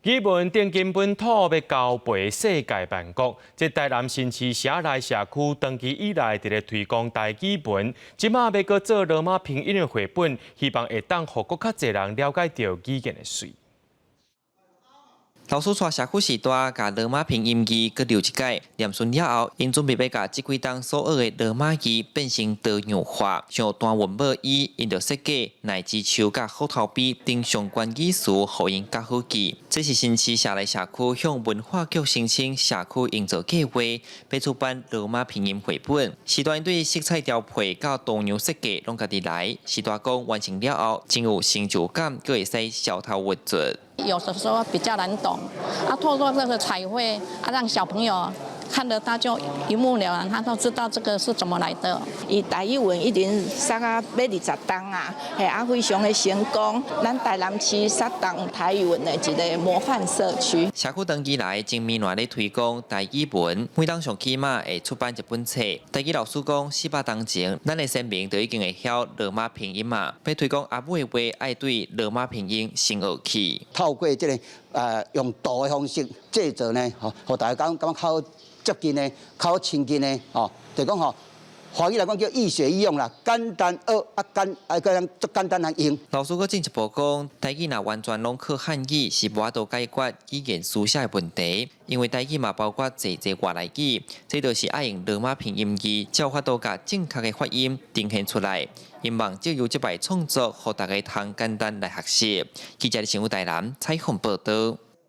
語文定根本土欲交陪世界萬國，這台南新市社內社區長期以來佇咧推廣台語文，這馬欲閣做羅馬拼音的繪本，希望會當予閣較濟人了解著語言的媠。老師帶社區時代，共羅馬拼音字閣溜一擺，念順了後，𪜶準備欲共這幾冬所學的羅馬字變成多樣化，像單韻母 E，𪜶就設計奶之樹佮虎頭埤等相關語詞，予𪜶較好記。這是新市社內社區向文化局申請社區營造計劃，欲出版羅馬拼音繪本。時代對色彩調配佮圖樣設計攏家己來。時代講完成了後，真有成就感，閣會使痟頭鬱卒。有的時候比較難懂，啊，透過這個彩繪，啊，讓小朋友看得他就一目了然，他都知道這個是怎麼來的。伊台語文已經殺啊欲20冬啊，嘿啊非常的成功。咱台南市殺動台語文的一個模範社區。社區長期來正綿爛咧推廣台語文，每冬上起碼會出版一本冊。台語老師講，400冬前，咱的先民就已經會曉羅馬拼音啊。欲推廣阿母的話，愛對羅馬拼音先學起。透過這個用圖的方式製作呢，予予大家感覺較接近的、較親近的，吼，就講吼，華語來講叫易學易用啦，簡單學啊簡啊閣足簡單來用。老師閣進一步講，台語若完全攏靠漢語，是無法度解決語言書寫的問題，因為台語嘛包括濟濟外來語，這就是愛用羅馬拼音字，才有法度共正確的發音呈現出來。希望藉由這擺創作，予大家通簡單來學習。記者新聞台南採訪報導。